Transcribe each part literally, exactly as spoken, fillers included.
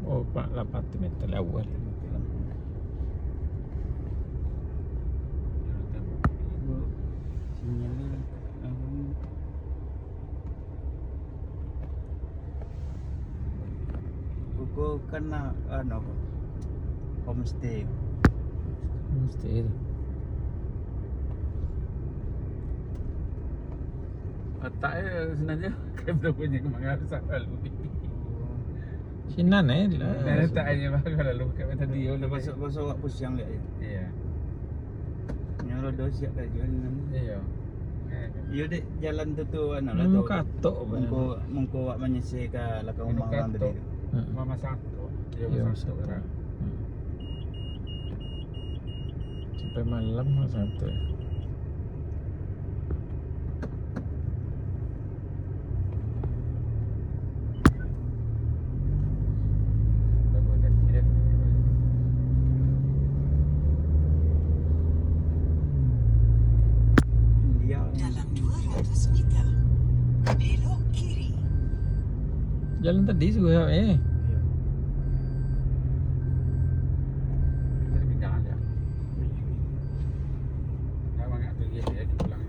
Oh, pak, lapan ratus meter lah awal. Ko kan, anu, homestay. Homestay tu. Atak e sinan je. Kan dah bunyi mangarusak lalu. Sinan e lah. Dah letak aja bang, lalu kat tadi. Dah masuk-masuk awak pusiang lihat je. Iya. Yang roda siap dah jual ni. Iya. Iyo dek, jalan tu tu, anu lah tu. Mangkatok, mangko, mangko awak manyisih ka lakang rumah urang tadi tu. Mama satu. Iyo, mama satu. Hmm. Sampai malam mama satu. Dalam dua ratus meter, belok kiri. Jalan tadi sudah, eh. Iya. Kita pindah aja. Dah banyak tu, dia, dia pulang.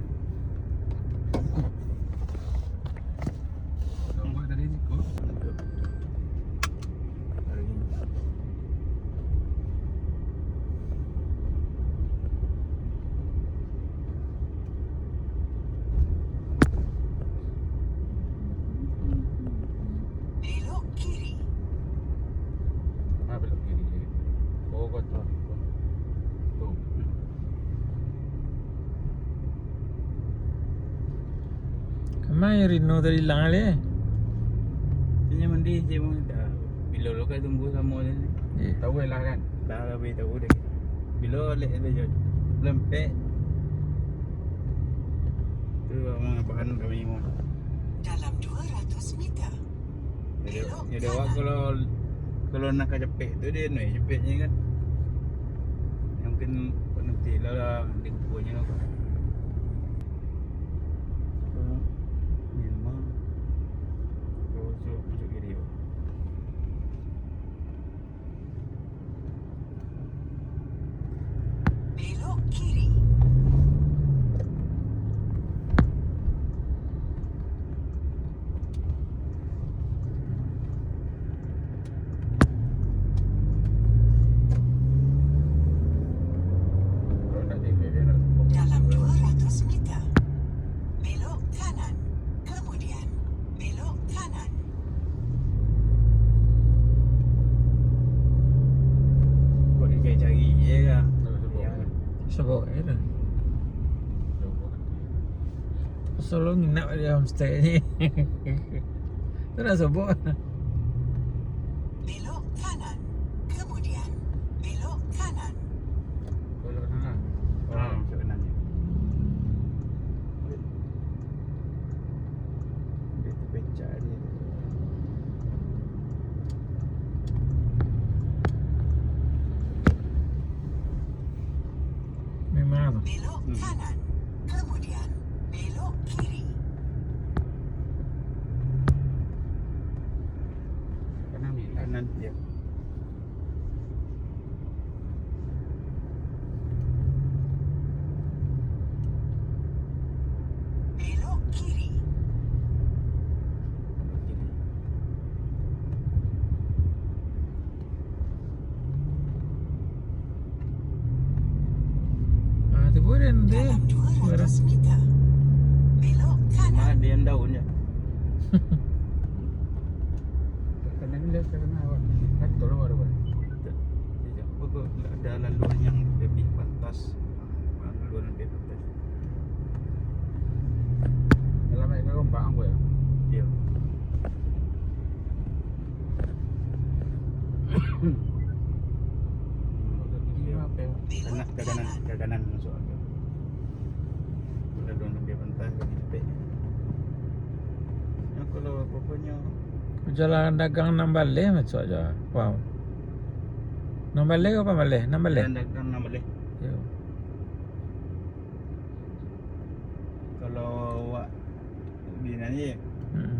Belok kiri. Ah, belok kiri je. Oh, kau tahu. Tuh. Kama Rino tadi ilang alih? Inyo mandi je, dah. Bilo lo ka tunggu samo je ni. Tahu lah kan? Dah labiah tahu deh. Bilo lek tu je. Lempek. Tu memang bahan kami mau. Dalam dua ratus meter. Jadi, jadi awak kalau, kalau nak ka capek tu, dia nak capeknya kan. Mungkin nanti lah, lah, di kukunya lah. Memang. Kalau masuk, masuk kiri, Pak. Belok kiri. Dalam dua ratus meter, belok kanan, kemudian belok kanan. Kok dicari-cari je lah. Sabab je lah. Pasal lo nginap di homestay ni. Tu dah sabab. Belok kanan, kemudian belok kanan. Belok kanan. Ah, masuk kanan ni. Dia terpecah dia. Memang tu. Belok kanan, kemudian belok kiri. Kanan ni. Kanan dia. Belok kiri. Ah, tu pun dia nanti. Dalam dua ratus meter, belok kanan. Mana dia yang daun je? Kanan dia, kanan awak. Betul lah, baru. Tidak. Tidak. Apa kau ada laluan yang lebih pantas? Ah, laluan lebih pantas. Dalam air gelombang apa ya? Iya. Iya. Kanan, ke kanan, ke kanan masuk agak. Udah dong lebih pantas, lebih cepek. Yang kalau pokoknya jalan dagang enam baleh masuk aja. Wow. Enam baleh apa baleh? Enam baleh? Jalan dagang enam baleh. Yo. Kalau awak di nan je. Hmm.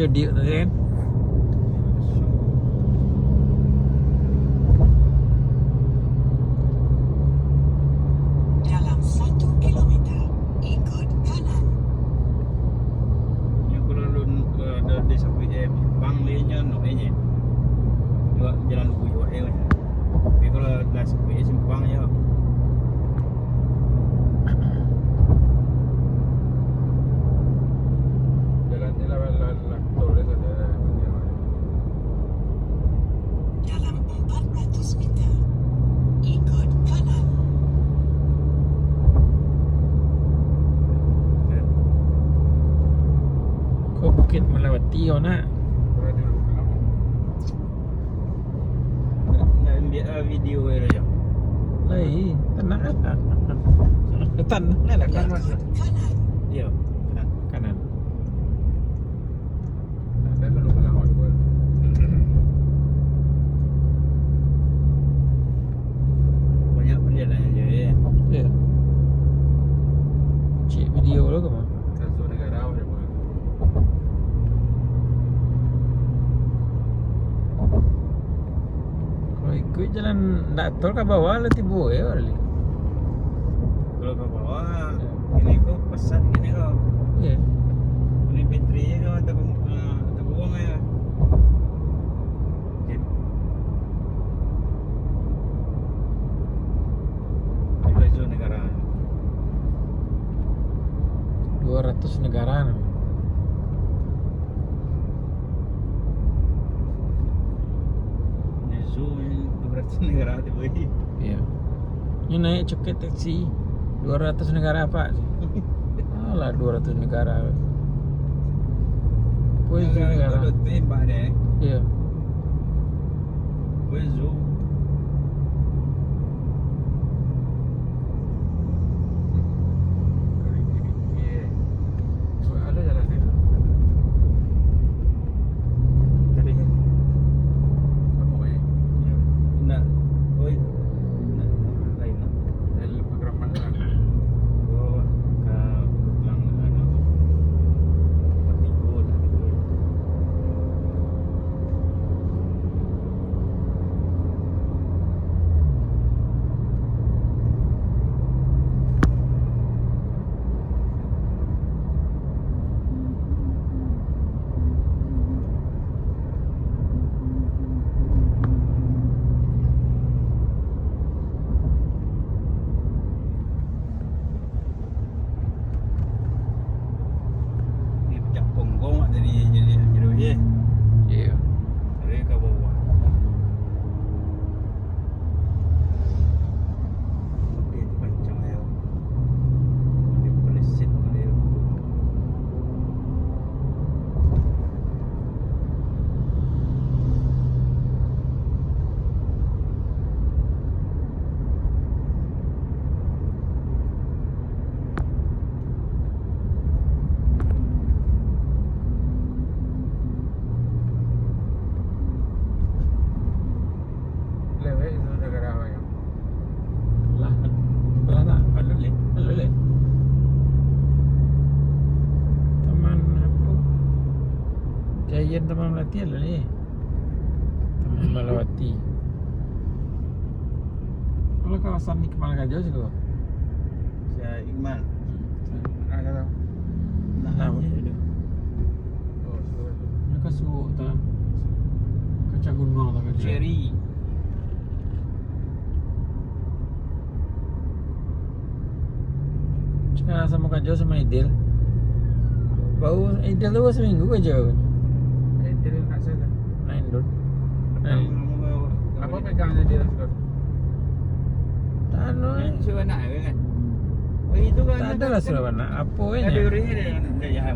Diuk tadi kan. Dalam satu kilometer, ikut kanan. Nyo kalau lun, eh, da-, di samping, eh, simpang dia nyo, no, eh, nyo. Juga jalan lugu juga, eh, nyo. Tapi kalau dah samping, eh, simpang, yo. Jalan dia lah, lah, lah, tol dia sana, lah. Dalam empat ratus meter, ikut kanan. Ko Bukik Melawati, yo, nak? Nak, nak ambil, ah, video, eh, Raja. Lai, tenang aja. Tenang aja, Kak. Kanan, Mas. Iyo, kanan. Kanan. Banyak perjalanan je, eh. Iyo. Cik video lo ke mah? Satu negara boleh buat. Kalau ikut jalan ndak tol ka bawah lah tibo, eh, balik. Kalau ka bawah, kini ko pesat kini ko. Iyo. Ini bateri ko, atau, eh, atau buang ya. Oke. Di Malaysia negara. Dua ratus negara. Nyo zoo ni dua ratus negara tu, boy. Iyo. Nyo naiak cuket taksi dua ratus negara, Pak. Alah, dua ratus negara. Poin zoo negara. Kalau tu tembak deh. Iyo. Poin zoo. Ada jalan ni. Tadi kan? Kamu, eh? Iyo. Nak, oi, nak, nak lain lah. Lain lah, keramat lah. Oh, ka Bukit Langit, anu tu. Tigo lah, tigo. Di pecah ponggong wak tadi, jadi, jadi, eh. Iyo. Dari ka bawah. Oke, itu pancang ya. Di pelesit kali ya. Lewat itu negara apa ya? Lah, lah nak. Alun leh. Alun leh. Taman apo? Giant Taman Melati alun leh. Taman Melawati. Kalau kawasan di Kemang Gajah sih, kok. Sia Iqmal. Hmm. Ah, dah tahu. Nah, nah, aja dulu. Oh, sudah tu. Dia ka suok tu. Kaca gunuang tu, kaca. Cherry. Cakap samo kajo samo Idil. Baru Idil tu baru saminggu kajo. Idil nak saya. Main dulu. Main. Apa pegang dia sekarang? Tano. Suruh anak kan? Oh, itu kan tak adalah suruh anak. Apa kan? Ada orang dia, dia, dia, dia.